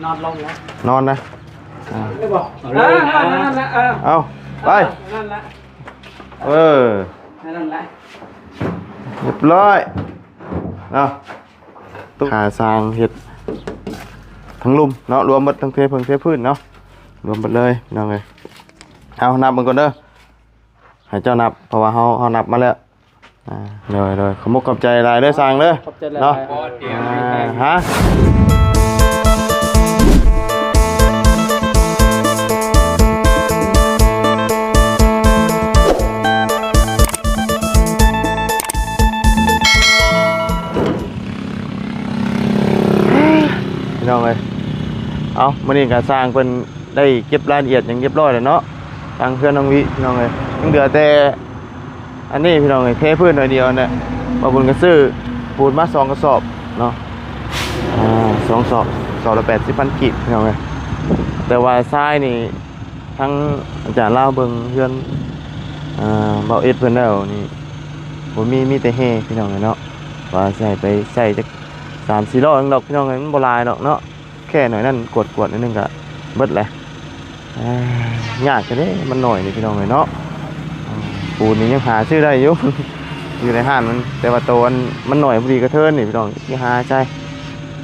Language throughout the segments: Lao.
ນອນລົງນະ ນອນນະ ອ່າ ເອີ ນັ້ນລະ ເອີ ເອົາ ໄປ ນັ້ນລະ ເອີ ນັ້ນລະ ຮຽບຮ້ອຍເນາະ. ຄ່າຊ່າງເຮັດທັງລຸ່ມເນາະ ລວມໝົດ ທັງເທເພິ່ງເທພື້ນເນາະ ລວມໝົດເລີຍພີ່ນ້ອງເອີຍ. ເອົາ ນັບເບິ່ງກ່ອນເດີ ໃຫ້ເຈົ້ານັບ ເພາະວ່າເຮົາ ເຮົານັບມາແລ້ວ. ອ່າ ໂດຍ ໂດຍ ຂອບມຸກຂອບໃຈຫຼາຍເດີຊ່າງເດີ ຂອບໃຈຫຼາຍໆ ເນາະ ອ່າ ຮະ ພີ່ນ້ອງເອີຍ. ເອົາ ມື້ນີ້ກໍຊ່າງເພິ່ນ ໄດ້ເກັບລາຍລະອຽດຫຍັງຮຽບຮ້ອຍແລ້ວເນາະ ທາງເຮືອນນ້ອງວິພີ່ນ້ອງເອີຍ. ຍັງເຫຼືອແຕ່ອັນນີ້ພີ່ນ້ອງເອີຍ ເທພື້ນໜ້ອຍດຽວນັ້ນແຫຼະ. ບ່າວບຸນກໍຊື້ປູນມາສອງກະສອບເນາະ ອ່າ ສອງສອບ ສອບລະແປດສິບພັນກີບພີ່ນ້ອງເອີຍ. ແຕ່ວ່າຊາຍນີ້ ທາງອາຈານລາວເບິ່ງເຮືອນ ອ່າ ບ່າວເອັດເພິ່ນແລ້ວນີ້ ບໍ່ມີ ມີແຕ່ແຮ່ພີ່ນ້ອງເອີຍເນາະ ວ່າຊິໃຫ້ໄປໃສ່ຈັກສາມສີ່ລ້ອໜຶ່ງດອກພີ່ນ້ອງເອີຍ ມັນບໍ່ຫຼາຍດອກເນາະ. ແຄ່ໜ້ອຍນັ້ນ ກວດໆໜ້ອຍໜຶ່ງກະເບິດແຫຼະ. ອ່າ ຍາກແທ້ເດ້ ມັນໜ້ອຍນີ້ພີ່ນ້ອງເອີຍເນາະ. ອ່າ ປູນນີ້ຍັງຫາຊື້ໄດ້ຢູ່ ຢູ່ໃນຮ້ານມັນ ແຕ່ວ່າໂຕອັນມັນໜ້ອຍພໍດີກະເທີນນີ້ພີ່ນ້ອງ ຊິຫາໃສ່.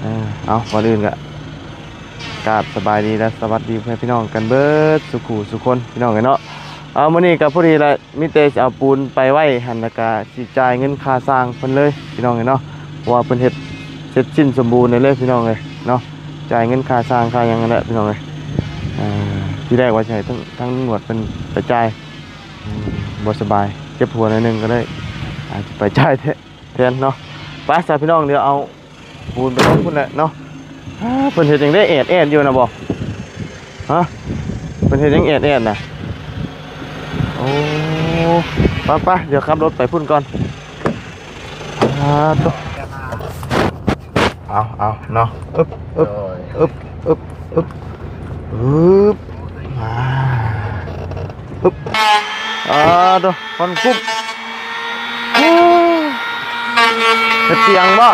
ເອີ ເອົາ ກ່ອນອື່ນກະກາບສະບາຍດີ ແລະ ສະຫວັດດີພໍ່ແມ່ພີ່ນ້ອງກັນເບິດສູ່ຄູ່ສູ່ຄົນພີ່ນ້ອງເອີຍເນາະ. ເອົາ ມື້ນີ້ກະພໍດີລະ ມີແຕ່ຊິເອົາປູນໄປໄວ້ຫັ້ນ ແລ້ວກະຊິຈ່າຍເງິນຄ່າຊ່າງເພິ່ນເລີຍພີ່ນ້ອງເອີຍເນາະ ເພາະວ່າເພິ່ນເຮັດເສັດສິ້ນສົມບູນແລ້ວເລີຍພີ່ນ້ອງເອີຍເນາະ. ຈ່າຍເງິນຄ່າຊ່າງຄ່າຫຍັງຫັ້ນແຫຼະພີ່ນ້ອງເອີຍ. ອ່າ ທີແລກວ່າຊິໃຫ້ທາງ ທາງຕຳຫຼວດເພິ່ນໄປຈ່າຍ ອືມ ບໍ່ສະບາຍ ເຈັບຫົວໜ້ອຍໜຶ່ງກໍເລີຍ ອາດຈະໄປຈ່າຍແທນເນາະ. ໄປຊະພີ່ນ້ອງ ດຽວເອົາ ປູນໄປລົງພຸ້ນແຫຼະເນາະ. ອ້າ ເພິ່ນເຮັດຫຍັງໄດ້ແອດໆຢູ່ນະບໍ່? ຮະ ເພິ່ນເຮັດຫຍັງແອດໆນະ? ໂອ້ ໄປໆ ດຽວຂັບລົດໄປພຸ້ນກ່ອນ. ອ່າ ໂຕ ເອົາ ເອົາເນາະ ອຶບ ອຶບ ອຶບ ອຶບ ອຶບ ອາ ອຶບ ອາ ໂຕ ຄວັນກຸບ ເຮັດສຽງບໍ່?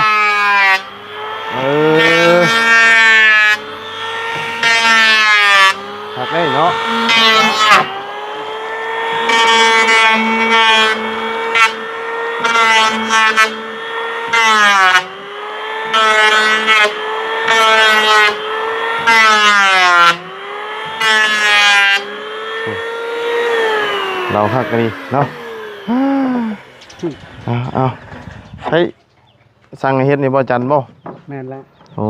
ເອີ ຄັກເດ້ເນາະ. ເລົາຄັກອີ່ຫຼີເນາະ. ເອົາ ເອົາ ໃຫ້ສັ່ງໃຫ້ເຮັດນີ້ບໍ່ ຈັນບໍ່? ແມ່ນແລ້ວ. ໂອ້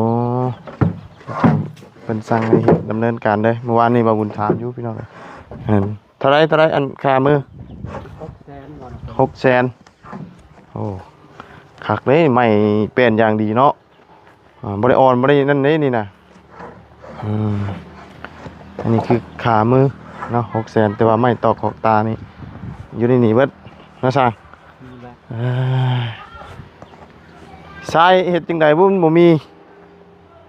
ເພິ່ນສັ່ງໃຫ້ເຮັດດຳເນີນການເດ້. ມື້ວານນີ້ບ່າວບຸນຖາມຢູ່ພີ່ນ້ອງ ເອີ ເທົ່າໃດ ເທົ່າໃດ ອັນຄ່າມື? ຫົກແສນ ຫົກແສນ. ໂອ້ ຄັກເດ້ ໄມ້ແປ້ນຢ່າງດີເນາະ. ອ່າ ບໍ່ໄດ້ອ່ອນ ບໍ່ໄດ້ນັ້ນເດ້ນີ້ນະ. ອືມ ອັນນີ້ຄືຄ່າມືເນາະ ຫົກແສນ ແຕ່ວ່າໄມ້ຕອກຂອກຕານີ້ຢູ່ໃນນີ້ເບິດເນາະຊ່າງ. ເອີ ຊາຍເຮັດຈັ່ງໃດບຸ ມັນບໍ່ມີ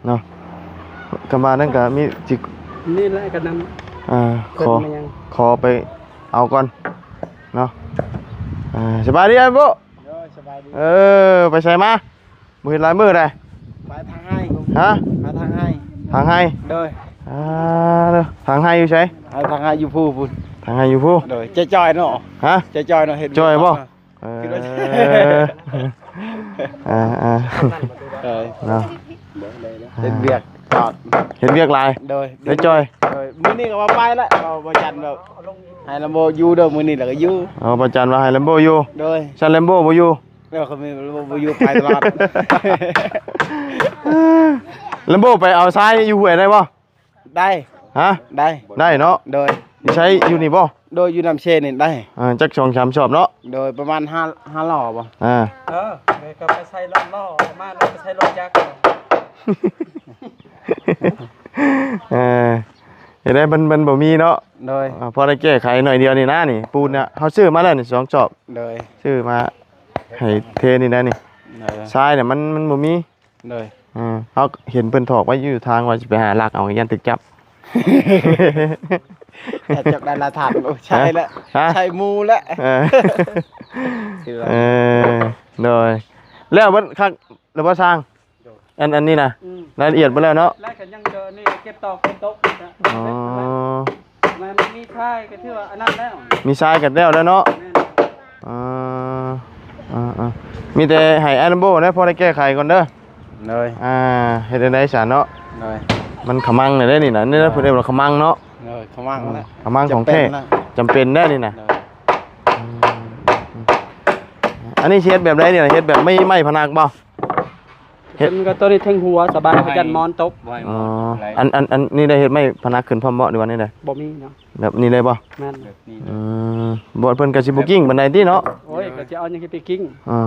ເນາະ. ກະມານັ້ນກະມີຊິ ນີ້ແຫຼະກະນຳ ອ່າ ຂໍ ຂໍໄປເອົາກ່ອນເນາະ. ອ່າ ສະບາຍດີອ້າຍໂບ. ໂດຍ ສະບາຍດີ. ເອີ ໄປໃສມາ? ບໍ່ເຫັນຫຼາຍມື້ໃດ. ໄປທາງໄຮ່. ຮະ? ໄປທາງໄຮ່. ທາງໄຮ່? ໂດຍ. ອ່າ ທາງໄຮ່ຢູ່ໃສ? ເອົາ ທາງໄຮ່ຢູ່ພູພຸ້ນ. ທາງໄຮ່ຢູ່ພູ? ໂດຍ. ຈ່ອຍໆເນາະ. ຮະ? ຈ່ອຍໆເນາະ. ເຫັນຈ່ອຍບໍ່? ເອີ ອ່າໆ ເອີ ເນາະ ເຮັດວຽກຕອດ ເຮັດວຽກຫຼາຍ. ໂດຍ. ໄດ້ຈ່ອຍ. ໂດຍ. ມື້ນີ້ກໍວ່າໄປລະ ເອົາ ບໍ່ຈັນແບບ ໃຫ້ລຳໂບຢູ່ເດີ ມື້ນີ້ລະກໍຢູ່. ອໍ ບໍ່ຈັນວ່າໃຫ້ລຳໂບຢູ່. ໂດຍ. ຊັ້ນລຳໂບບໍ່ຢູ່. ແລ້ວກໍມີລຳໂບບໍ່ຢູ່ ໄປຕະຫຼອດ. ລຳໂບໄປເອົາຊາຍຢູ່ຫ້ວຍໄດ້ບໍ່? ໄດ້. ຮະ? ໄດ້. ໄດ້ເນາະ. ໂດຍ. ຢູ່ໃສ? ຢູ່ນີ້ບໍ່? ໂດຍ. ຢູ່ນ້ຳເຊນີ້ໄດ້. ອ່າ ຈັກສອງສາມສອບເນາະ. ໂດຍ. ປະມານຫ້າ ຫ້າລໍ້ບໍ່? ອ່າ ເອີ ກໍໄປໃສ່ລໍ້ ມາແລ້ວໄປໃສ່ລົດຈັກ. ເອີ ເຮັດໃດມັນ ມັນບໍ່ມີເນາະ. ໂດຍ. ອ່າ ພໍໄດ້ແກ້ໄຂໜ້ອຍດຽວນີ້ນະ ນີ້ປູນນະ ເຮົາຊື້ມາແລ້ວນີ້ສອງສອບ. ໂດຍ. ຊື້ມາໃຫ້ເທນີ້ນະນີ້. ໂດຍ. ຊາຍນະ ມັນ ມັນບໍ່ມີ. ໂດຍ. ເອີ ເຮົາເຫັນເພິ່ນຖອກໄວ້ຢູ່ທາງ ວ່າຊິໄປຫາລັກເອົາ ຢ້ານຖືກຈັບ. ຈັບໄດ້ລະທ່ານ. ໂອ້ ໃຊ່ແຫຼະ. ຮະ? ໃຊ່ໝູ່ແຫຼະ. ເອີ ເອີ ໂດຍ. ແລ້ວເບິດຄັກແລ້ວບໍ່ຊ່າງ? ໂດຍ. ອັນ ອັນນີ້ນະ ອືມ ລາຍລະອຽດເບິດແລ້ວເນາະ. ລາຍກໍຍັງເຈາະນີ້ ເກັບຕອກເກັບຕົກນີ້ ອໍ ແມ່ນມັນມີຊາຍກໍຖືວ່າອັນນັ້ນແລ້ວ ມີຊາຍກໍແລ້ວແລ້ວເນາະ. ແມ່ນ ເອີ ເອີ ເອີ ມີແຕ່ໃຫ້ອ້າຍລຳໂບນະ ພໍໄດ້ແກ້ໄຂກ່ອນເດີ. ໂດຍ ອ່າ ເຮັດຈັ່ງໃດຊັ້ນເນາະ. ໂດຍ ມັນຂະມັງແລ້ວເດ້ນີ້ນະ ນີ້ ໂດຍ ເພິ່ນເອີ້ນວ່າຂະມັງເນາະ. ໂດຍ ຂະມັງແຫຼະ ຂະມັງຂອງແທ້ ຈຳເປັນນະ ຈຳເປັນແລ້ວນີ້ນະ. ໂດຍ ອືມ ອັນນີ້ຊິເຮັດແບບໃດນີ້ນະ ເຮັດແບບໄມ້ ໄມ້ພະນັກບໍ່? ເຮັດ ມັນກໍຕົວນີ້ແທງຫົວ ສະບາຍ ບໍ່ໃຫ້ ຢ້ານໝອນຕົກ. ບໍ່ໃຫ້ ອໍ ໝອນ ອັນ ອັນ ອັນນີ້ໄດ້ເຮັດໄມ້ພະນັກຂຶ້ນພ້ອມບໍ່ ຫຼືວ່າແນວໃດ? ບໍ່ມີເນາະ ແບບນີ້ເລີຍບໍ່? ແມ່ນ ແບບນີ້ ອືມ ບໍ່ ເພິ່ນກໍຊິບໍ່ກິ້ງປານໃດຕິເນາະ. ໂອ້ຍ ກໍຊິເອົາຫຍັງໄປກິ້ງ? ອໍ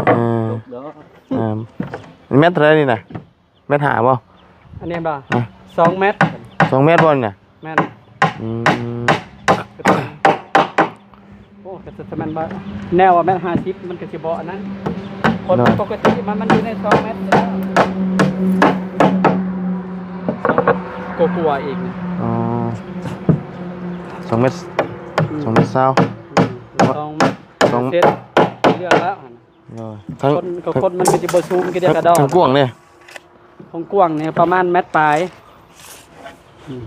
ເອີ ເອີ ແມັດເທົ່າໃດນີ້ນະ? ແມັດຫ້າບໍ່? ອັນນີ້ບໍ່? ຮະ ສອງແມັດ ສອງແມັດບໍ່ນີ້ນະ? ແມ່ນ ອືມ ໂອ້ ກໍຈະແມ່ນວ່າແນວວ່າແມັດຫ້າສິບ ມັນກໍຊິບໍ່ອັນນັ້ນ. ຄົນ ໂດຍ ປົກກະຕິມັນ ມັນຢູ່ໃນສອງແມັດ ສອງແມັດກວ່າໆອີກ. ອໍ ສອງແມັດ ອືມ ສອງແມັດຊາວ ອືມ ສອງແມັດ ສອງເຊັດ ເລືອກແລ້ວຫັ້ນ. ໂດຍ ທັງ ຄົນ ຄົນມັນກໍຊິບໍ່ສູງຄືດຽວກະດອກ ທັງກວ້າງເດ້. ຂອງກວ້າງນີ້ປະມານແມັດປາຍ ອືມ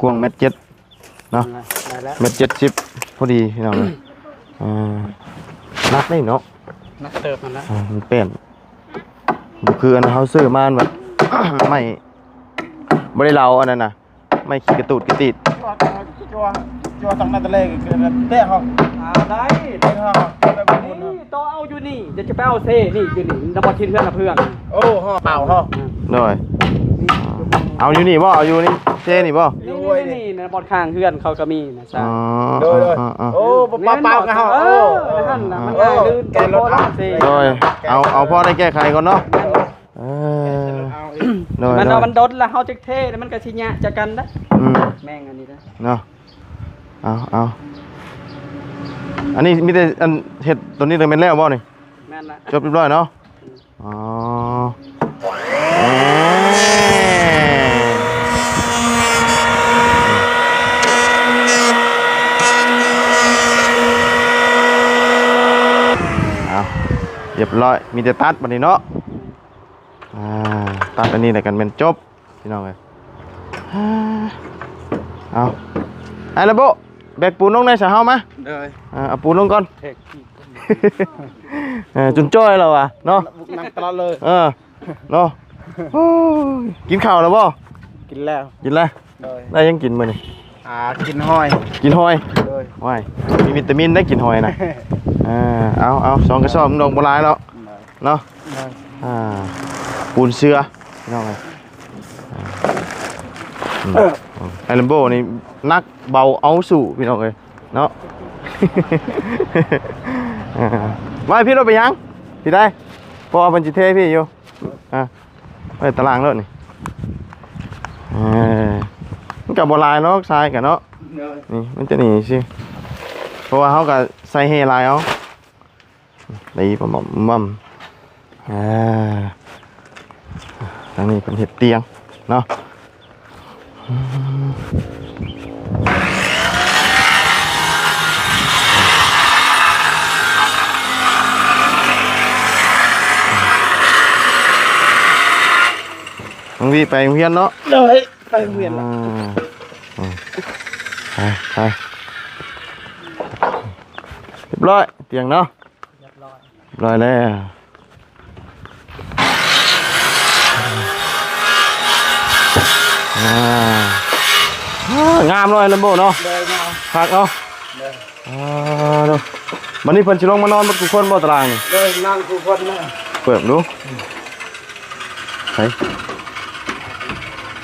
ກວ້າງແມັດເຈັດເນາະ ໄດ້ແລ້ວ ແມັດເຈັດສິບພໍດີພີ່ນ້ອງເອີຍ. ເອີ ໜັກເດ້ເນາະ ໜັກເຕີບນັ້ນແຫຼະ. ເອີ ມັນແປ້ນ ບໍ່ຄືອັນເຮົາຊື້ມາແບບ ໄມ້ ບໍ່ໄດ້ເຫຼົາອັນນັ້ນນະ. ໄມ້ຂີ້ກະຕູດກະຕີດ ຈົວ ຈົວ ຈົວ ຕັງໜ້າຕະແລງ ແຕະເຮົາ ອ່າ ໄດ້ ໄດ້ເຮົາ ໄດ້ບຸນ ນີ້ ໂຕເອົາຢູ່ນີ້ ດຽວຈະໄປເອົາເຊນີ້ຢູ່ນີ້ ນຳບໍ່ທິດເຮືອນນະເພື່ອນ. ໂອ້ ເຮົາເປົ່າເຮົາ ໂດຍ ເອົາຢູ່ນີ້ບໍ່? ເອົາຢູ່ນີ້ ເຊນີ້ບໍ່? ນີ້ ນີ້ ນີ້ ນີ້ ບ່ອນຂ້າງເຮືອນເຂົາກໍມີນະ. ອໍ ໂດຍ ໂດຍ ອໍ ອໍ ໂອ້ ບໍ່ ບໍ່ເປົ່າເຮົາ ເອີ ເອີ ນັ້ນນະ ມັນງ່າຍລື່ນ ແກ່ລົດເອົາ ໂດຍ ເອົາ ເອົາພໍໄດ້ແກ້ໄຂກ່ອນເນາະ. ເອີ ໂດຍ ມັນ ໂດຍ ມັນດົນລະ ເຮົາຈັກເທ ແລ້ວມັນກໍຊິຍະຈາກກັນນະ. ອືມ ແມ່ງອັນນີ້ນະ ເນາະ ເອົາ ເອົາ ອັນນີ້ມີແຕ່ອັນເຮັດຕົວນີ້ແມ່ນແລ້ວບໍ່ນີ້? ແມ່ນລະ ຈົບຮຽບຮ້ອຍເນາະ. ອືມ ອໍ ເອົາ ຮຽບຮ້ອຍ ມີແຕ່ຕັດບັດນີ້ເນາະ. ອ່າ ຕັດອັນນີ້ແລ້ວກັນແມ່ນຈົບພີ່ນ້ອງເອີຍ. ເອົາ ອ້າຍລຳໂບ ແບກປູນລົງແດ່ຊະ ເຮົາມາ ໂດຍ ເອົາປູນລົງກ່ອນ. ເອີ ຈົນຈ່ອຍແລ້ວວ່າເນາະ ນັ່ງຕະຫຼອດເລີຍ ເອີ ເນາະ. ໂອ້ຍ ກິນເຂົ້າແລ້ວບໍ່? ກິນແລ້ວ ກິນແລ້ວ. ໂດຍ ໄດ້ຫຍັງກິນມື້ນີ້? ອ່າ ກິນຫອຍ ກິນຫອຍ. ໂດຍ ຫວາຍ ມີວິຕາມິນໄດ້ກິນຫອຍນະ. ອ່າ ເອົາ ເອົາ ສອງກະສອບດອກ ບໍ່ຫຼາຍດອກ ໂດຍ ເນາະ. ໂດຍ ອ່າ ປູນເຊື່ອພີ່ນ້ອງເອີຍ. ອ່າ ອືມ ເອີ ໄອ້ລຳໂບນີ້ໜັກເບົາເອົາສູ້ພີ່ນ້ອງເອີຍເນາະ. ອ່າ ໄວ້ພີ່ລົດໄປຫຍັງ? ຊິໄດ້ ເພາະວ່າເພິ່ນຊິເທພີ່ຢູ່. ອ່າ ໄວ້ຕາລາງໂລດນີ້. ເອີ ມັນກໍບໍ່ຫຼາຍດອກຊາຍກະເນາະ. ໂດຍ ນີ້ມັນຈະໜີຊິ ເພາະວ່າເຮົາກໍໃສ່ແຮ່ຫຼາຍເອົາ. ນີ້ປະມອມມອມ ອ່າ ທາງນີ້ເພິ່ນເຮັດຕຽງເນາະ. ນ້ອງວິໄປໂຮງຮຽນເນາະ. ໂດຍ ໄປໂຮງຮຽນລະ. ອ່າ ໄປ ໄປ ຮຽບຮ້ອຍ ຕຽງເນາະ. ຮຽບຮ້ອຍ ຮຽບຮ້ອຍແລ້ວ. ອ່າ ງາມເນາະ ແລມໂບເນາະ. ໂດຍ ງາມ ຄັກເນາະ. ໂດຍ ອ່າ ເນາະ. ບັດນີ້ເພິ່ນຊິລົງມານອນເບິດຄູ່ຄົນບໍ່ຕາລາງນີ້? ໂດຍ ນອນຄູ່ຄົນນະ. ເປີດເບິ່ງດູ ໃສ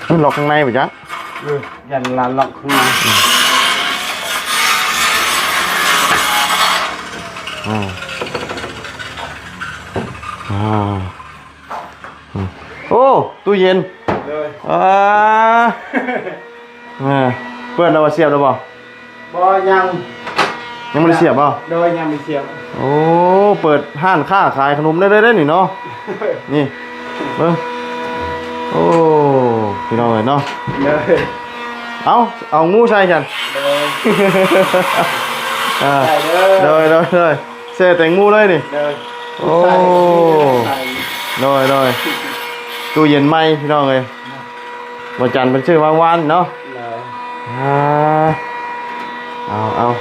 ມັນລັອກຂ້າງໃນບໍ່ຈັກ. ເອີ ຢ້ານລານລັອກຂ້າງໃນ. ອືມ ອ່າ ອ່າ ອືມ ໂອ້ ຕູ້ເຢັນ. ໂດຍ ອ່າ ເອີ ເປີດແລ້ວບໍ່? ສຽບແລ້ວບໍ່? ບໍ່ ຍັງ ຍັງບໍ່ໄດ້ສຽບບໍ່? ໂດຍ ຍັງບໍ່ສຽບ. ໂອ້ ເປີດຮ້ານຄ້າຂາຍຂະໜົມໄດ້ເລີຍເດ້ນີ້ເນາະ. ນີ້ເບິ່ງ ໂອ້ ພີ່ນ້ອງເອີຍເນາະ. ໂດຍ ເອົາ ເອົາໝູໃສ່ຊັ້ນ. ໂດຍ ອ່າ ໄດ້ເດີ ໂດຍ ໂດຍ ໂດຍ. ແຊ່ແຕງໂມເລີຍນີ້. ໂດຍ. ໂອ້ ໃສ່ ໂດຍ ໂດຍ. ຕູ້ເຢັນໃໝ່ພີ່ນ້ອງເອີຍ. ບໍ່ຈັນເພິ່ນຊື້ມາວານເນາະ. ໂດຍ. ອ່າ ເອົາ ເອົາ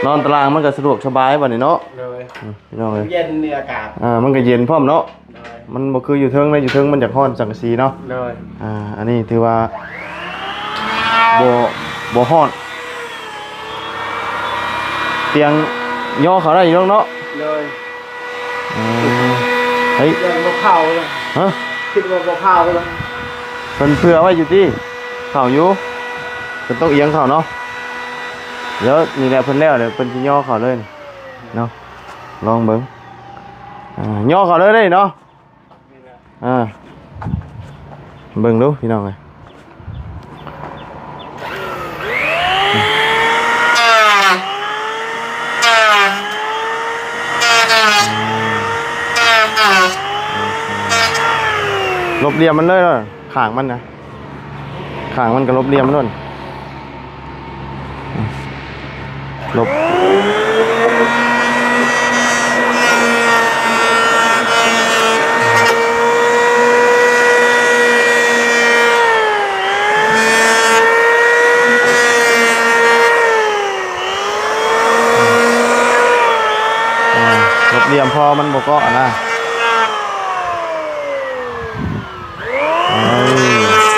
ນອນຕາລາງມັນກໍສະດວກສະບາຍບັດນີ້ເນາະ. ໂດຍ. ອືມ ພີ່ນ້ອງເອີຍ ເຢັນນີ້ອາກາດ ອ່າ ມັນກໍເຢັນພ້ອມເນາະ. ໂດຍ. ມັນບໍ່ຄືຢູ່ເທິງນະ, ຢູ່ເທິງມັນຢາກຮ້ອນສັງກະສີເນາະ. ໂດຍ. ອ່າ ອັນນີ້ຖືວ່າບໍ່ ບໍ່ຮ້ອນ. ຕຽງຍໍເຂົ້າໄດ້ຢູ່ເນາະ. ໂດຍ. ອືມ ເຮີ້ຍ ຢ້ານບໍ່ເຂົ້າເລີຍ. ຮະ? ຄິດວ່າບໍ່ເຂົ້າເລີຍ. ເພິ່ນເຜື່ອໄວ້ຢູ່ຕິ ເຂົ້າຢູ່. ເພິ່ນຕ້ອງອຽງເຂົ້າເນາະ. ດຽວນີ້ແຫຼະ ເພິ່ນແລ້ວ ດຽວເພິ່ນຊິຍໍເຂົ້າເລີຍເນາະ. ລອງເບິ່ງ ອ່າ ຍໍເຂົ້າເລີຍເດ້ເນາະ. ອ່າ ເບິ່ງດູພີ່ນ້ອງເອີຍ. ຫຼົບຫຼ່ຽມມັນເລີຍເນາະ ຂ້າງມັນນະ. ຂ້າງມັນກໍຫຼົບຫຼ່ຽມໂລດ. ຫຼົບ ອ່າ ຫຼົບຫຼ່ຽມ ເພາະມັນບໍ່ເກາະນະ. ເອີ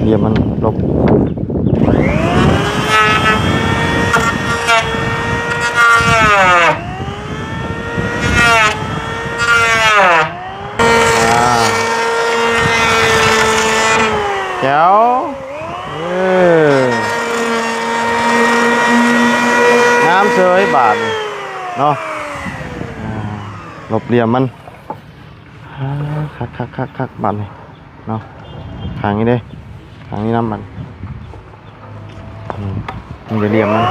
ດຽວມັນຫຼົບ. ອ່າ ແຈ໋ວ ເອີ ງາມເສີຍບາດນີ້ເນາະ. ອ່າ ຫຼົບຫຼ່ຽມມັນ. ອ່າ ຄັກໆໆໆ ບາດນີ້ເນາະ. ຂ້າງນີ້ເດ້ ຂ້າງນີ້ນຳ ບາດນີ້. ອືມ ມັນຈະຫຼ່ຽມມັນ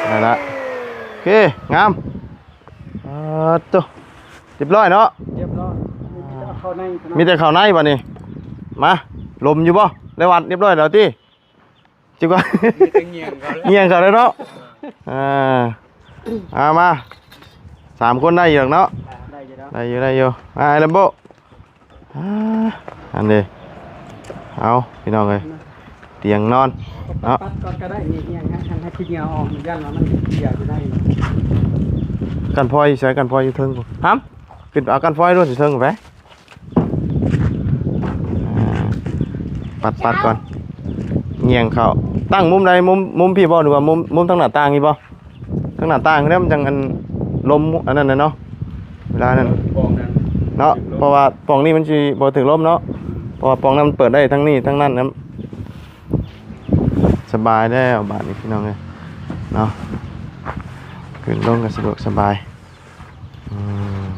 ໄດ້ລະ. ໂອເຄ ງາມ. ອ່າ ໂຕ ຮຽບຮ້ອຍເນາະ. ຮຽບຮ້ອຍ ມີແຕ່ເຂົ້າໃນເທົ່ານັ້ນ. ມີແຕ່ເຂົ້າໃນບາດນີ້. ມາ ລົມຢູ່ບໍ່? ໄດ້ວັດຮຽບຮ້ອຍແລ້ວຕິ? ຈິກວ່າ ມີແຕ່ງຽງເຂົາແລ້ວ ງຽງເຂົາແລ້ວເນາະ. ອ່າ ເອົາມາ ສາມຄົນໄດ້ຢູ່ດອກເນາະ. ໄດ້ຢູ່ແລ້ວ ໄດ້ຢູ່ ໄດ້ຢູ່. ອ່າ ໄອ້ລຳໂບ ອ່າ ອັນເດ ເອົາ ພີ່ນ້ອງເອີຍ ຕຽງນອນເນາະ. ປັດກ່ອນກໍໄດ້ ນີ້ ຫຍັງ ໃຫ້ ໃຫ້ຂີ້ເຫຍື້ອອອກ ຢ້ານວ່າມັນເສຍຢູ່ໃນ. ກັນພອຍຢູ່ໃສ? ກັນພອຍຢູ່ເທິງພຸ້ນ. ຫຳ ຂຶ້ນໄປເອົາກັນພອຍໂລດ ຢູ່ເທິງພຸ້ນໄປ. ອ່າ ປັດ ປັດກ່ອນ ຫຍັງເຂົ້າ. ຕັ້ງມຸມໃດ? ມຸມ ມຸມພີ້ບໍ່ ຫຼືວ່າມຸມ ມຸມທາງໜ້າຕ່າງນີ້ບໍ່? ທາງໜ້າຕ່າງແລ້ວມັນຈັ່ງ ອັນ ລົມ ອັນນັ້ນນະເນາະ ເວລານັ້ນເນາະ. ເພາະວ່າປ່ອງນີ້ມັນຊິບໍ່ຖືກລົມເນາະ ເພາະວ່າປ່ອງນັ້ນມັນເປີດໄດ້ທັງນີ້ທັງນັ້ນນະ. ສະບາຍແລ້ວບາດນີ້ ພີ່ນ້ອງເອີຍເນາະ ຂຶ້ນລົງກໍສະດວກສະບາຍ. ອືມ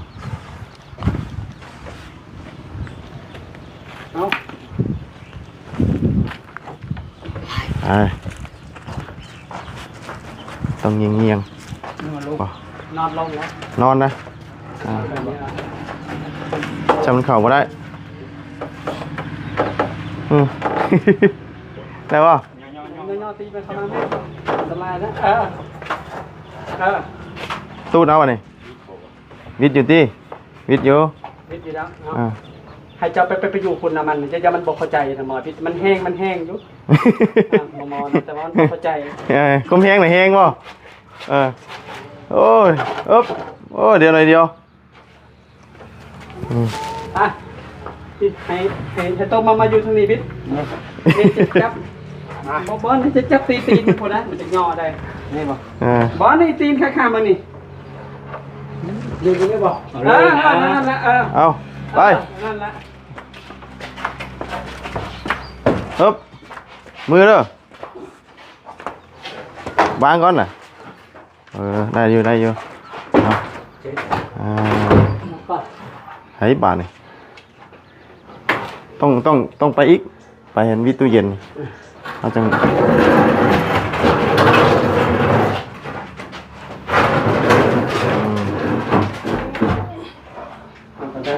ເອົາ ໄປ ຕ້ອງງຽງໆ ນອນລົງ ນອນລົງແລ້ວ ນອນນະ. ອ່າ ຈຳມັນເຂົ້າບໍ່ໄດ້. ອືມ ໄດ້ບໍ່? ຍໍໆ ຕີໄປເຂົ້າມາແມ່ ອັນຕະລາຍນະ. ເອີ ເອີ ຕູດເອົາອັນນີ້. ວິດຢູ່ຕິ? ວິດຢູ່ ວິດຢູ່ແລ້ວເນາະ. ອ່າ ໃຫ້ເຈົ້າໄປ ໄປ ໄປຢູ່ພຸ້ນນະ ມັນ ຢ່າ ຢ່າ ມັນບໍ່ເຂົ້າໃຈນະໝໍ. ມັນແຮງ ມັນແຮງຢູ່. ອ່າ ໝໍ ແຕ່ວ່າມັນບໍ່ເຂົ້າໃຈ. ເອີ ຄວາມແຮງນະແຮງບໍ່? ເອີ ໂອ້ຍ ເອີບ ໂອ້ຍ ດຽວໜ້ອຍດຽວ. ອືມ ອ່ະ ໃຫ້ ໃຫ້ ໃຫ້ໂຕມາ ມາຢູ່ທາງນີ້ບິດ. ນີ້ ນີ້ຈະຈັບ ບໍ່ ບໍ່ ນີ້ຈະຈັບຕີ ຕີນພຸ້ນນະ ມັນຈະຍໍໄດ້. ນີ້ບໍ່? ອ່າ ບໍ່ ນີ້ຕີນຂ້າໆ ມານີ້. ຢູ່ ຢູ່ນີ້ບໍ່? ເອົາເລີຍ ເອີ ເອົາ ນັ້ນລະ ເອີ ເອົາ ໄປ ເອີ ນັ້ນລະ. ຮຶບ ມືເດີ ວາງກ່ອນນະ. ເອີ ໄດ້ຢູ່ ໄດ້ຢູ່ເນາະ. ອ່າ ໃຫ້ບາດນີ້ ຕ້ອງ ຕ້ອງ ຕ້ອງໄປອີກ ໄປເຫັນວິດຕູ້ເຢັນ ເຮົາຈັ່ງ ເອີ ອຶ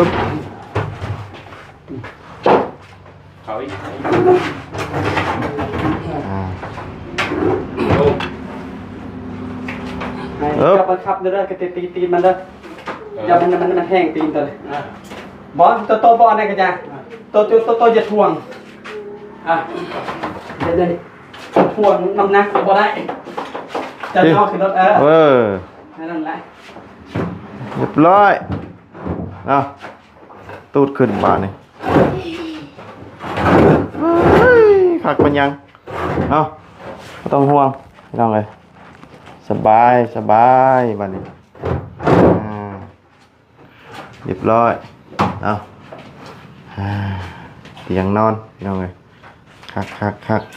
ບ ເຂົ້າອີກ ອ່າ ໂອ້ ໃຫ້ ເອີບ ເຈົ້າບັງຄັບເດີ ກະຕີ ຕີນມັນເດີ ເອີ ຢ່າມັນ ມັນ ມັນແຫ້ງຕີນຕົວນີ້ ອ່າ ບໍ່ ໂຕ ໂຕບໍ່ອັນນັ້ນກະຢ່າ ອ່າ ໂຕ ໂຕ ໂຕ ໂຕຢ່າຖ່ວງ ອ່າ ເດີ ເດີ ຖ່ວງນ້ຳໜັກບໍ່ໄດ້ ຈະເອົາຂຶ້ນລົດ ເອີ ເອີ ນັ້ນແຫຼະ ຮຽບຮ້ອຍ ເອົາ ຕູດຂຶ້ນບາດນີ້ ເອີຍ ຄັກປານຫຍັງ ເອົາ ບໍ່ຕ້ອງຫ່ວງ ພີ່ນ້ອງເອີຍ ສະບາຍ ສະບາຍ ບາດນີ້ ອ່າ ຮຽບຮ້ອຍ ເອົາ ອ່າ ຕຽງນອນ ພີ່ນ້ອງເອີຍ ຄັກໆໆ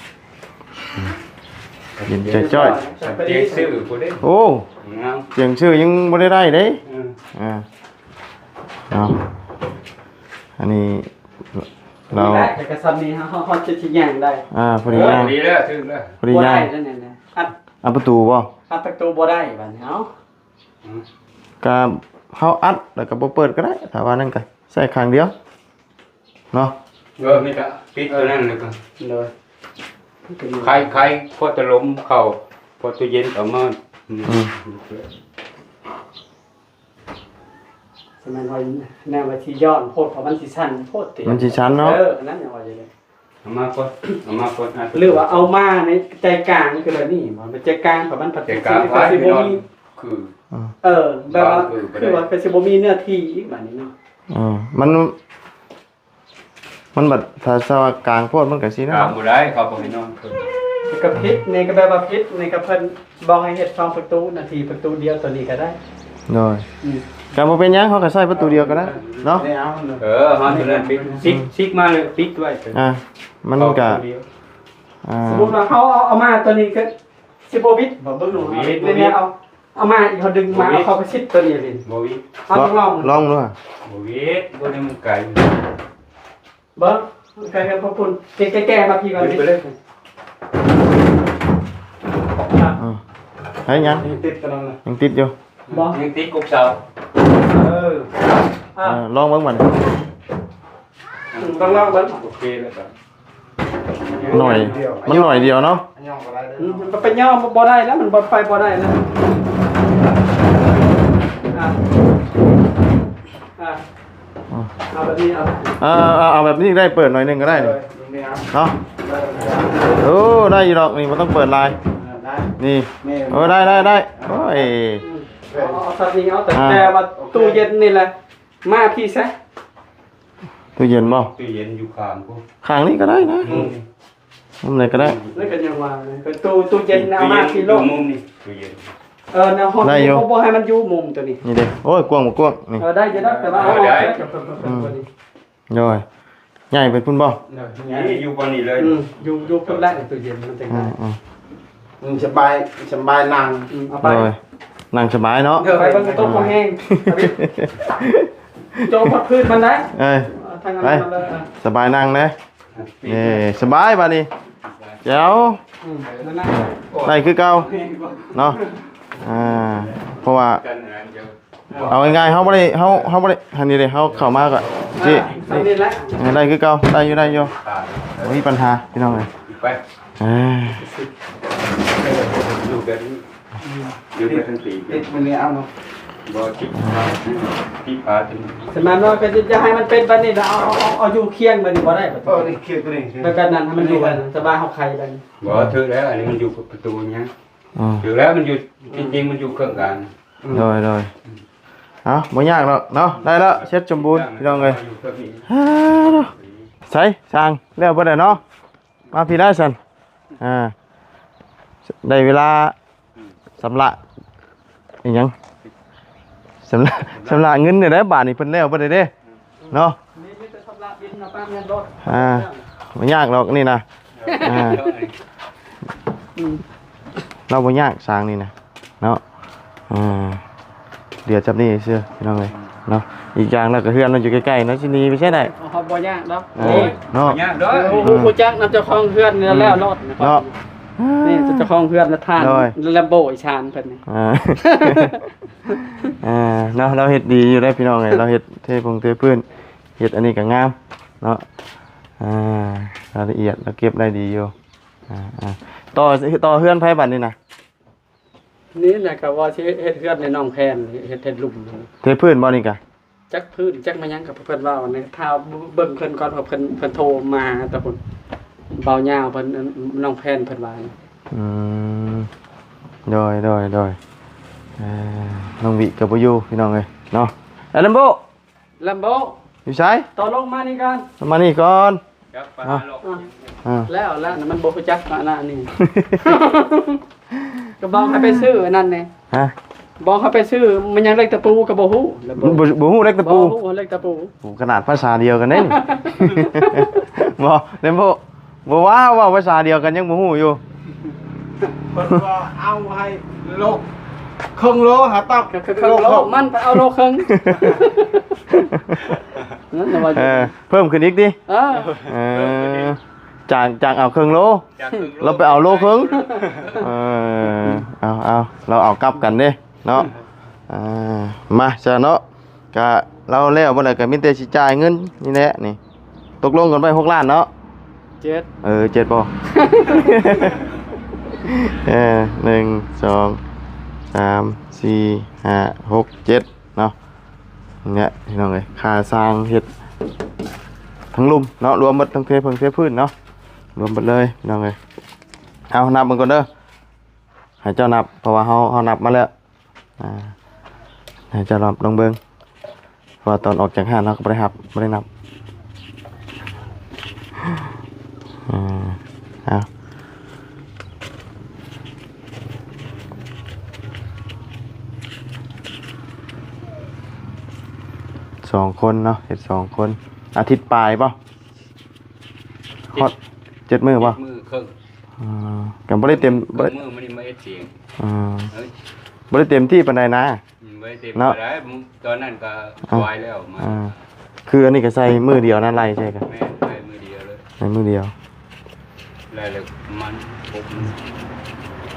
ເຢັນຈ້ອຍໆ ຕຽງຊື່ພຸ້ນເດ້ ໂອ້ ງາມ ຕຽງຊື່ຍັງບໍ່ໄດ້ໄດ້ເດ້ ເອີ ອ່າ ເອົາ ອັນນີ້ລາວ ນີ້ແຫຼະ ກະຊຳນີ້ ເຮົາ ເຮົາ ເຮົາຈະ ຈະຍ່າງໄດ້ ອ່າ ພໍດີ ເອີ ຍ່າງ ດີແລ້ວ ຖືກແລ້ວ ພໍດີຍ່າງ ບໍ່ໄດ້ແລ້ວນີ້ນະ ອັດ ອັດປະຕູບໍ່? ອັດປະຕູບໍ່ໄດ້ບາດນີ້ ເອົາ ອືມ ກະເຮົາອັດແລ້ວກະບໍ່ເປີດກະໄດ້ ຖ້າວ່ານັ້ນກະໃຊ້ຂ້າງດຽວເນາະ ເອີ ນີ້ກະປິດຕົວນັ້ນແລ້ວກະ ໂດຍ ໄຂ ໄຂ ພໍຕະລົມເຂົ້າ ພໍຕູ້ເຢັນເອົາມາ ອືມ ອືມ ສະແມ່ນວ່າແນວວ່າຊິຍ້ອນໂພດ ເພາະມັນຊິຊັນໂພດຕິ ມັນຊິຊັນເນາະ ເອີ ອັນນັ້ນຫຍັງວ່າຢູ່ເດ້ ເອົາມາກ່ອນ ເອົາມາກ່ອນ ຫຼືວ່າເອົາມາໃນໃຈກາງຄືແບບນີ້ບໍ່ ໃນໃຈກາງ ເພາະມັນພັດ ໃຈກາງ ມັນກະຊິບໍ່ມີ ຄື ເອີ ແບບວ່າ ຄືວ່າກະຊິບໍ່ມີເນື້ອທີ່ອີກບາດນີ້ເນາະ ເອີ ມັນ ມັນບັດ ຖ້າ ຖ້າວ່າກາງໂພດມັນກະຊິນັ້ນ ກາງບໍ່ໄດ້ ເຂົາບໍ່ໃຫ້ນອນ ກະຜິດ ນີ້ກະແບບວ່າຜິດ ນີ້ກະເພິ່ນບອກໃຫ້ເຮັດສອງປະຕູ ໜ້າທີ່ປະຕູດຽວ ໂຕນີ້ກະໄດ້ ໂດຍ ອືມ ກະບໍ່ເປັນຫຍັງ ເຮົາກະໃຊ້ປະຕູດຽວກະໄດ້ເນາະ ເອີ ເຮົາໂຕນັ້ນປິດ ຊິກ ຊິກມາເລີຍ ປິດໄວ້ ອ່າ ມັນກະ ອ່າ ສົມມຸດວ່າເຮົາເອົາ ເອົາມາໂຕນີ້ກະຊິບໍ່ຫວິດບໍ່ ເບິ່ງດູ ບໍ່ຫວິດ ເອົາ ເອົາມາອີກ ເຮົາດຶງມາ ບໍ່ຫວິດ ເອົາເຂົ້າໄປຊິດໂຕນີ້ເລີຍ ບໍ່ຫວິດ ເອົາ ລອງ ລອງ ລອງດູ ບໍ່ຫວິດ ບໍ່ໄດ້ ມັນໄກ ເບິ່ງ ມັນໄກກັບພວກພຸ້ນ ແກ້ໆ ມາພີ້ກ່ອນ ໄປເລີຍ ອືມ ໃຫ້ຍັງ ຍັງຕິດຕົວນັ້ນນະ ຍັງຕິດຢູ່ ບໍ່ ຍັງຕິດກົກເສົາ ເອີ ອ່າ ເອີ ລອງເບິ່ງບັດນີ້ ອືມ ຕ້ອງລອງເບິ່ງ ໂອເຄແລ້ວກະ ໜ້ອຍ ມັນໜ້ອຍດຽວເນາະ ອືມ ໄປຍ່ອງບໍ່ໄດ້ແລ້ວ ມັນບໍ່ໄປບໍ່ໄດ້ແລ້ວ ອ່າ ອ່າ ອືມ ເອົາແບບນີ້ ເອົາ ເອີ ເອົາ ເອົາແບບນີ້ກະໄດ້ ເປີດໜ້ອຍໜຶ່ງກະໄດ້ນີ້ ເນາະ ເອີ ໄດ້ຢູ່ດອກນີ້ ບໍ່ຕ້ອງເປີດຫຼາຍ ເອີ ໄດ້ ນີ້ ນີ້ ເອີ ໄດ້ ໄດ້ ໄດ້ ໂອ້ຍ ອືມ ເອົາ ເອົາຊັດນີ້ ເອົາ ແຕ່ ອ່າ ແຕ່ວ່າຕູ້ເຢັນນີ້ແຫຼະ ມາພີ້ຊະ ຕູ້ເຢັນບໍ່? ຕູ້ເຢັນຢູ່ຂ້າງພຸ້ນ ຂ້າງນີ້ກະໄດ້ນະ ອືມ ມຸມໃດກະໄດ້ ນັ້ນກະຍັງວ່າ ຕູ້ ຕູ້ເຢັນເອົາມາພີ້ໂລດ ຕູ້ມຸມນີ້ ຕູ້ເຢັນ ເອີ ແນວຮອດ ໄດ້ຢູ່ ບໍ່ ບໍ່ໃຫ້ມັນຢູ່ມຸມໂຕນີ້ ນີ້ເດ້ ໂອ້ຍ ກວ້າງບໍ່ກວ້າງນີ້ ເອີ ໄດ້ຢູ່ດອກ ແຕ່ວ່າເອົາອອກ ອືມ ໂດຍ ໃຫຍ່ໄປພຸ້ນບໍ່? ນີ້ຢູ່ບ່ອນນີ້ເລີຍ ອືມ ຢູ່ ຢູ່ພຸ້ນແຫຼະ ຕູ້ເຢັນມັນຈັ່ງ ອືມ ອືມ ອືມ ສະບາຍ ສະບາຍນັ່ງ ອືມ ເອົາໄປ ໂດຍ ນັ່ງສະບາຍເນາະ ໄປເບິ່ງໂຕະພໍແຮງ ໂຈະພັກພື້ນມັນໄດ້ ເອີ ທາງນັ້ນ ໄປ ເລີຍ ສະບາຍນັ່ງເດ້ ເອີ ສະບາຍບາດນີ້ ແຈວ ອືມ ໄດ້ຄືເກົ່າເນາະ ອ່າ ເພາະວ່າ ເອົາງ່າຍໆ ເຮົາບໍ່ໄດ້ ເຮົາ ເຮົາບໍ່ໄດ້ ອັນນີ້ເດ້ ເຮົາເຂົ້າມາກະຊິ ອ່າ ນີ້ ນີ້ແຫຼະ ເອີ ໄດ້ຄືເກົ່າ ໄດ້ຢູ່ ໄດ້ຢູ່ ບໍ່ມີບັນຫາ ພີ່ນ້ອງເອີຍ ໄປ ເອີ ຢູ່ແບບນີ້ ຢູ່ໄປທັງປີ ຕິດມື້ນີ້ເອົາເນາະ ບໍ່ຕິດ ຕິດຝາ ສະມານວ່າກະຢາກໃຫ້ມັນເປັນແບບນີ້ລະ ເອົາ ເອົາ ເອົາ ເອົາຢູ່ຄຽງແບບນີ້ບໍ່ໄດ້ບໍ່? ເອີ ນີ້ຄຽງໂຕນີ້ ແລ້ວກະນັ້ນໃຫ້ມັນຢູ່ ສະບາຍ ເຮົາໄຂແບບນີ້ ບໍ່ ຖືກແລ້ວ ອັນນີ້ມັນຢູ່ປະຕູຫຍັງ ອືມ ຖືກແລ້ວ ມັນຢູ່ ທີ່ຈິງມັນຢູ່ເຄື່ອງກາງ ໂດຍ ໂດຍ ເອົາ ບໍ່ຍາກດອກເນາະ ໄດ້ແລ້ວ ເສັດສົມບູນ ພີ່ນ້ອງເອີຍ ໃສຊ່າງ ແລ້ວເບິດແລ້ວເນາະ ມາພີ້ໄດ້ຊັ້ນ ອ່າ ໄດ້ເວລາຊຳລະ ອີຫຍັງ ຊຳລະ ຊຳລະເງິນນີ້ແຫຼະ ບາດນີ້ເພິ່ນແລ້ວເບິດແລ້ວເດ້ ເນາະ ມີ ມີແຕ່ຊຳລະບິນນະ ປ້າເງິນລົດ ອ່າ ບໍ່ຍາກດອກນີ້ນະ ອ່າ ອືມ ລາວບໍ່ຍາກຊ່າງນີ້ນະ ເນາະ ອ່າ ເຫຼືອຈຳນີ້ຊື່ ພີ່ນ້ອງເອີຍ ເນາະ ອີກຢ່າງແລ້ວກະເຮືອນມັນຢູ່ໃກ້ໆ ເນາະ ຊິໜີໄປໃສໄດ້ ເຮົາບໍ່ຍາກດອກ ເອີ ເນາະ ບໍ່ຍາກດອກ ຮູ້ ຮູ້ຈັກນຳເຈົ້າຂອງເຮືອນນີ້ແລ້ວໂລດ ເນາະ ນີ້ເຈົ້າຂອງເຮືອນລະທ່ານ ໂດຍ ແລມໂບອີສານເພິ່ນນີ້ ອ່າ ອ່າ ເນາະ ລາວເຮັດດີຢູ່ເດ້ພີ່ນ້ອງເອີຍ ລາວເຮັດເທພົງເທພື້ນ ເຮັດອັນນີ້ກໍງາມເນາະ ອ່າ ລາຍລະອຽດລາວເກັບໄດ້ດີຢູ່ ອ່າ ອ່າ ຕໍ່ ຕໍ່ເຮືອນໃຜບັດນີ້ນະ? ນີ້ນະ ກໍວ່າຊິເຮັດເຮືອນໃຫ້ນ້ອງແພນ ເຮັດ ເຮັດລຸ່ມ ເທພື້ນບໍ່ນີ້ກະ? ຈັກພື້ນຈັກມາຫຍັງກໍເພິ່ນເວົ້ານີ້ ຖ້າເບິ່ງເພິ່ນກ່ອນ ເພິ່ນ ເພິ່ນໂທມາຫາແຕ່ພຸ້ນ ເບົາຍາວເພິ່ນ ນ້ອງແພນເພິ່ນວ່າ. ອືມ ໂດຍ ໂດຍ ໂດຍ ເອີ ນ້ອງວິກໍບໍ່ຢູ່ພີ່ນ້ອງເອີຍເນາະ. ແລ້ວແລມໂບ ແລມໂບ ຢູ່ໃສ? ຕໍ່ລົງມານີ້ກ່ອນ ມານີ້ກ່ອນ. ຈັກໄປຫາລັອກ ອ່າ ແລ້ວລະ ມັນບໍ່ຮູ້ຈັກລະອັນນີ້ ກໍບອກໃຫ້ໄປຊື້ອັນນັ້ນແດ່. ຮະ? ບອກໃຫ້ໄປຊື້ ມັນຍັງເຫຼັກຕະປູກໍບໍ່ຮູ້ ແລ້ວບໍ່ ບໍ່ ບໍ່ຮູ້ເຫຼັກຕະປູ ບໍ່ຮູ້ເຫຼັກຕະປູ. ໂອ້ ຂະໜາດພາສາດຽວກັນເດ້ນີ້ ບໍ່ ແລມໂບ ບໍ່ວ່າເວົ້າພາສາດຽວກັນຍັງບໍ່ຮູ້ຢູ່. ເພິ່ນວ່າເອົາໃຫ້ໂລ ເຄິ່ງໂລຫາຕັບ ເຄິ່ງໂລ ໂລ ມັນໄປເອົາໂລເຄິ່ງ ນັ້ນນະວ່າ ເອີ ເພີ່ມຂຶ້ນອີກຕິ? ເອີ ເອີ ຈາກ ຈາກເອົາເຄິ່ງໂລ ຈາກເຄິ່ງໂລ ລາວໄປເອົາໂລເຄິ່ງ. ເອີ ເອົາ ເອົາ ລາວເອົາກັບກັນເດ້ເນາະ. ອ່າ ມາຊະເນາະ ກະລາວແລ້ວບໍ່ໄດ້ ກະມີແຕ່ຊິຈ່າຍເງິນນີ້ແຫຼະນີ້. ຕົກລົງກັນໄວ້ຫົກລ້ານເນາະ. ເຈັດ ເອີ ເຈັດບໍ່? ເອີ ໜຶ່ງ ສອງ ສາມ ສີ່ ຫ້າ ຫົກ ເຈັດເນາະ. ນີ້ແຫຼະພີ່ນ້ອງເອີຍ ຄ່າຊ່າງເຮັດທັງລຸ່ມເນາະ ລວມໝົດ ທັງເທເຜິ້ງເທພື້ນເນາະ ລວມໝົດເລີຍພີ່ນ້ອງເອີຍ. ເອົາ ນັບເບິ່ງກ່ອນເດີ ໃຫ້ເຈົ້ານັບ ເພາະວ່າເຮົາ ເຮົານັບມາແລ້ວ. ອ່າ ໃຫ້ເຈົ້າລອງ ລອງເບິ່ງ ເພາະວ່າຕອນອອກຈາກຮ້ານເຮົາກໍບໍ່ໄດ້ຮັບ ບໍ່ໄດ້ນັບ. ອ່າ ເອົາ ສອງຄົນເນາະ ເຮັດສອງຄົນ ອາທິດປາຍບໍ່? ເຈັດ ຮອດເຈັດມື້ບໍ່? ເຈັດມື້ເຄິ່ງ. ອ່າ ກໍບໍ່ໄດ້ເຕັມ ເຄິ່ງມື້ ມື້ນີ້ມາເຮັດສຽງ. ອ່າ ເອີຍ ບໍ່ໄດ້ເຕັມທີ່ປານໃດນະ. ອືມ ບໍ່ໄດ້ເຕັມ ເນາະ ປານໃດ ຕອນນັ້ນກໍ ອ່າ ສວາຍແລ້ວມາ. ອ່າ ຄືອັນນີ້ກໍໃສ່ມື້ດຽວນະ ໄລ່ໃສ່ກັນ. ແມ່ນ ໃສ່ມື້ດຽວເລີຍ ໃສ່ມື້ດຽວ ໄລ່ແລ້ວປະມານຫົກມື້.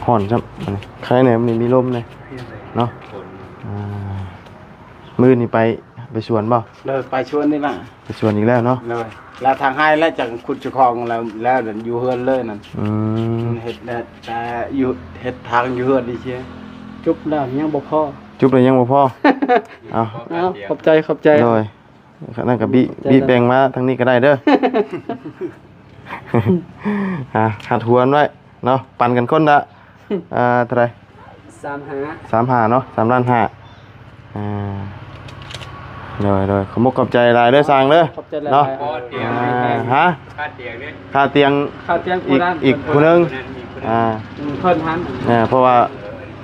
ຮ້ອນຊ້ຳ ອັນນີ້ໄຄແດ່ ມັນມີລົມແດ່ເນາະ. ຝົນ ອ່າ ມື້ນີ້ໄປ ໄປສວນບໍ່? ໂດຍ ໄປສວນນີ້ລະ ໄປສວນອີກແລ້ວເນາະ. ໂດຍ ແລ້ວທາງໃຫ້ແລ້ວ ຈັກຂຸດເຈົ້າຂອງແລ້ວ ແລ້ວຢູ່ເຮືອນເລີຍນັ້ນ. ອືມ ເຮັດແຕ່ ແຕ່ຢູ່ ເຮັດທາງຢູ່ເຮືອນນີ້ເຊຍ. ຈຸບແລ້ວຍັງບໍ່ພໍ ຈຸບແລ້ວຍັງບໍ່ພໍ. ເອົາ ເອົາ ຂອບໃຈ ຂອບໃຈ. ໂດຍ ນັ້ນກໍບິ ບິແບ່ງມາທາງນີ້ກໍໄດ້ເດີ. ອ່າ ຫັດຫວນໄວ້ເນາະ ປັນກັນຄົນລະ ອ່າ ເທົ່າໃດ? ສາມຫ້າ ສາມຫ້າເນາະ ສາມລ້ານຫ້າ. ອ່າ ໂດຍ ໂດຍ ຂອບມຸກຂອບໃຈຫຼາຍເດີຊ່າງເດີ ຂອບໃຈຫຼາຍໆ ເນາະ. ອ່າ ຮະ? ຄ່າຕຽງເດ້ ຄ່າຕຽງ ຄ່າຕຽງ ອີກ ອີກຜູ້ໜຶ່ງ ຜູ້ນັ້ນອີກຜູ້ໜຶ່ງ. ອ່າ ອືມ ເພິ່ນຫັ້ນ ເອີ ເພາະວ່າ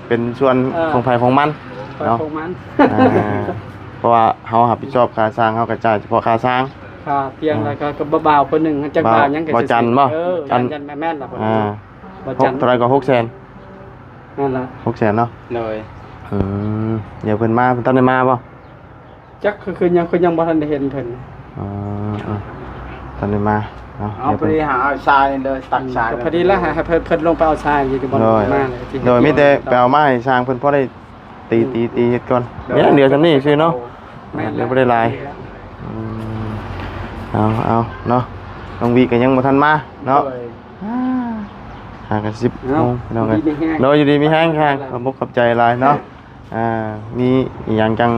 ເປັນສ່ວນ ເອີ ຂອງໃຜຂອງມັນ ຂອງໃຜ ເນາະ ຂອງມັນ. ອ່າ ເພາະວ່າເຮົາຮັບຜິດຊອບຄ່າຊ່າງ ເຮົາກໍຈ່າຍສະເພາະຄ່າຊ່າງ. ຄ່າຕຽງ ອ່າ ແລ້ວກໍ ກໍບ່າວຜູ້ໜຶ່ງ ຈັກ ອ່າ ບ່າວຫຍັງກໍ ບ່າວຈັນບໍ່? ເອີ ຈັນ ຈັນ ແມ່ນໆລະ ອ່າ ບໍ່ຈັນ ເທົ່າໃດກໍ ຫົກແສນ ນັ້ນລະ ຫົກແສນເນາະ. ໂດຍ ອືມ ດຽວເພິ່ນມາ ເພິ່ນທັນໄດ້ມາບໍ່? ຈັກຄື ຄືຍັງ ຄືຍັງບໍ່ທັນໄດ້ເຫັນເພິ່ນ. ອໍ ເອີ ທັນໄດ້ມາເນາະ. ເອົາ ດຽວ ພໍດີຫາເອົາຊາຍເລີຍ ຕັກຊາຍ ອືມ ກໍພໍດີລະ ໃຫ້ ໃຫ້ເພິ່ນ ເພິ່ນລົງໄປເອົາຊາຍຢູ່ ໂດຍ ມາເລີຍ. ໂດຍ ມີແຕ່ໄປເອົາມາໃຫ້ຊ່າງເພິ່ນ ພໍໄດ້ຕີ ອືມ ຕີ ຕີເຮັດກ່ອນ. ໂດຍ ເຫຼືອສ່ຳນີ້ຊື່ເນາະ. ແມ່ນ ເຫຼືອບໍ່ໄດ້ຫຼາຍ. ອືມ ເອົາ ເອົາເນາະ ນ້ອງວິກໍຍັງບໍ່ທັນມາເນາະ. ໂດຍ ອ່າ ຫາກັນສິບໂມງພີ່ນ້ອງເອີຍ. ໂດຍ ຢູ່ດີມີແຮງ ຂອບໃຈຫຼາຍ ຂອບມຸກຂອບໃຈຫຼາຍເນາະ. ອ່າ ມີອີ່ຫຍັງຈັ່ງ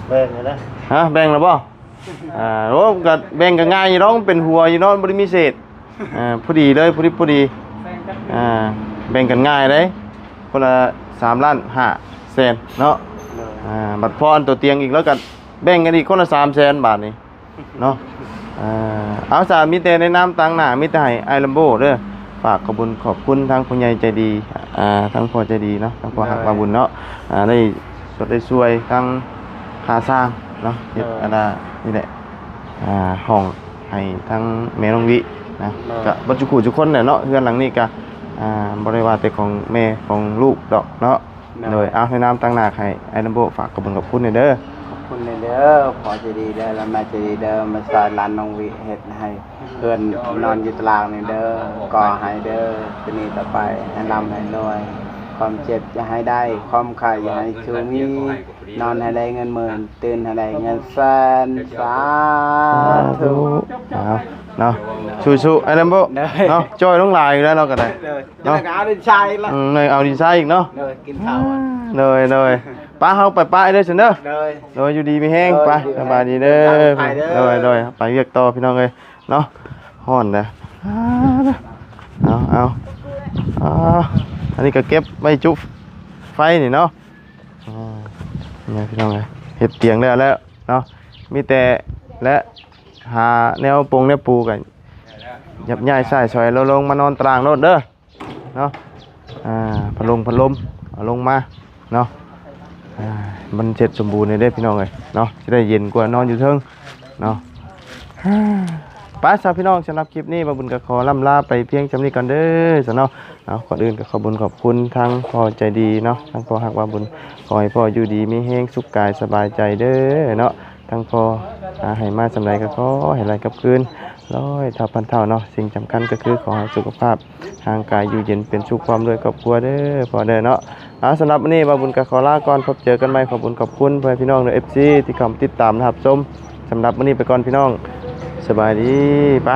ແບ່ງແລ້ວນະ. ຮະ? ແບ່ງແລ້ວບໍ່? ອ່າ ໂອ້ ກໍແບ່ງກັນງ່າຍຢູ່ດອກ ເປັນຫົວຢູ່ເນາະ ບໍ່ໄດ້ມີເສດ. ອ່າ ພໍດີເລີຍ ພໍດີ ພໍດີ. ອ່າ ແບ່ງກັນງ່າຍເດ້ ຄົນລະສາມລ້ານຫ້າແສນເນາະ. ໂດຍ ອ່າ ບັດພໍອັນຕົວຕຽງອີກ ແລ້ວກໍແບ່ງກັນອີກຄົນລະສາມແສນບາດນີ້. ເນາະ ເອີ ເອົາ ສາ ມີແຕ່ໃນນາມຕາງໜ້າ ມີແຕ່ໃຫ້ອ້າຍລຳໂບເດີ ຝາກຂອບບຸນຂອບຄຸນທາງຜູ້ໃຫຍ່ໃຈດີ ອ່າ ທາງພໍ່ໃຈດີເນາະ ທາງພໍ່ຮັກ ໂດຍ ບ່າວບຸນເນາະ ອ່າ ໄດ້ຊ່ວຍ ໄດ້ຊ່ວຍທາງຄ່າສ້າງເນາະ ເຮັດ ໂດຍ ອັນນ່າ ນີ້ແຫຼະ ອ່າ ຫ້ອງໃຫ້ທາງແມ່ນ້ອງວິນະ ໂດຍ ກະເບິດທຸກຜູ້ທຸກຄົນແຫຼະເນາະ ເຮືອນຫຼັງນີ້ກະ ອ່າ ບໍ່ໄດ້ວ່າແຕ່ຂອງແມ່ຂອງລູກດອກເນາະ. ໂດຍ ເອົາ ໃນນາມຕາງໜ້າໃຫ້ອ້າຍລຳໂບຝາກຂອບຄຸນຂອບຄຸນແດ່ເດີ. ຂອບຄຸນແດ່ເດີ ພໍ່ໃຈດີເດີ ແລະ ແມ່ໃຈດີເດີ ມາຊ່ອຍຫຼານນ້ອງວິເຮັດໃຫ້ເຮືອນນອນຢູ່ຕາລາງນີ້ເດີ ກໍໃຫ້ເດີ ແຕ່ນີ້ຕໍ່ໄປໃຫ້ລ່ຳໃຫ້ລວຍ ຄວາມເຈັບຢ່າໃຫ້ໄດ້ ຄວາມໄຂ້ຢ່າໃຫ້ສູມີ ນອນໃຫ້ໄດ້ເງິນໝື່ນ ຕື່ນໃຫ້ໄດ້ເງິນແສນ ສາທຸ. ເອົາເນາະ ສູ້ໆ ອ້າຍລຳໂບ ໂດຍ ເນາະ ຈ່ອຍລົງຫຼາຍຢູ່ແລ້ວເນາະ ກໍໄດ້ ໂດຍ ເນາະ ເອົາດິນຊາຍລະ ອືມ ເອົາດິນຊາຍອີກເນາະ ໂດຍ ກິນເຂົ້າ ໂດຍ ໂດຍ ປະ ເຮົາໄປປະເດີຊັ້ນເດີ ໂດຍ ໂດຍ ຢູ່ດີມີແຮງ ໂດຍ ໄປ ຢູ່ດີ ສະບາຍດີເດີ ເດີນທາງປອດໄພເດີ ໂດຍ ໂດຍ ໄປວຽກຕໍ່ພີ່ນ້ອງເອີຍເນາະ ຮ້ອນນະ ເອົາ ເອົາ ເອົາ ອັນນີ້ກໍເກັບໄວ້ຈຸໄຟນີ້ເນາະ ອືມ ນີ້ພີ່ນ້ອງເອີຍ ເຮັດຕຽງແລ້ວແລ້ວເນາະ ມີແຕ່ ແລະ ຫາແນວປົງແນວປູ ກໍຫຍັບຍ້າຍຊ້າຍຊອຍລາວລົງມານອນຕາລາງໂລດເດີ. ເນາະ ອ່າ ພັດລົມ ພັດລົມ ເອົາລົງມາເນາະ ອ່າ ມັນເສັດສົມບູນແລ້ວເດ້ພີ່ນ້ອງເອີຍເນາະ ຊິໄດ້ເຢັນກວ່ານອນຢູ່ເທິງເນາະ ໄປຊະພີ່ນ້ອງ ສຳລັບຄລິບນີ້ ບ່າວບຸນກໍຂໍລ່ຳລາໄປພຽງສ່ຳນີ້ກ່ອນເດີຊະເນາະ ເອົາ ກ່ອນອື່ນກໍຂອບບຸນຂອບຄຸນທາງພໍ່ໃຈດີເນາະ ທາງພໍ່ຮັກບ່າວບຸນ ຂໍໃຫ້ພໍ່ຢູ່ດີມີແຮງ ສຸກກາຍສະບາຍໃຈເດີເນາະ. ທັງພໍ່ ອາ ໃຫ້ມາສ່ຳໃດກໍຂໍໃຫ້ໄຫຼກັບຄືນຮ້ອຍເທົ່າພັນເທົ່າເນາະ ສິ່ງສຳຄັນກໍຄືຂໍໃຫ້ສຸຂະພາບຮ່າງກາຍຢູ່ເຢັນເປັນສຸກພ້ອມດ້ວຍຄອບຄົວເດີພໍ່ເດີເນາະ ອາ ສຳລັບມື້ນີ້ບ່າວບຸນກໍຂໍລາກ່ອນ ພົບເຈີກັນໃໝ່ ຂອບຄຸນຂອບຄຸນພໍ່ແມ່ພີ່ນ້ອງເດີ ເອັຟຊີ ທີ່ເຂົ້າມາຕິດຕາມ ແລະ ຮັບຊົມ ສຳລັບມື້ນີ້ໄປກ່ອນພີ່ນ້ອງ ສະບາຍດີ ໄປ.